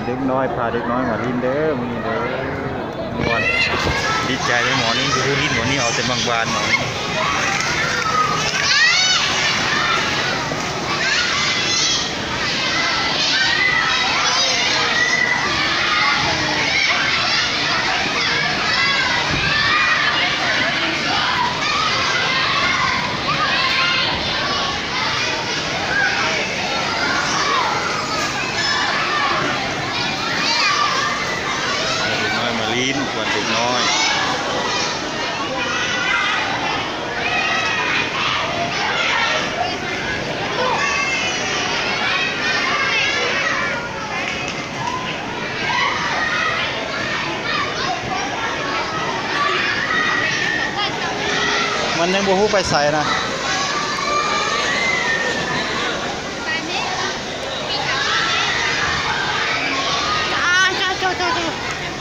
ເດັກນ້ອຍ ພາເດັກນ້ອຍມາຫຼິ້ນເດີມື້ນີ້ເດີ ມ່ວນ ດີໃຈເດີໝໍນີ້ ບໍ່ຮູ້ຫຼິ້ນໝໍນີ້ ເອົາແຕ່ບາງບານໝໍນີ້. ເດັກນ້ອຍມາຫຼິ້ນ ກວນເດັກນ້ອຍ. ມັນຍັງບໍ່ຮູ້ໄປໃສນະ.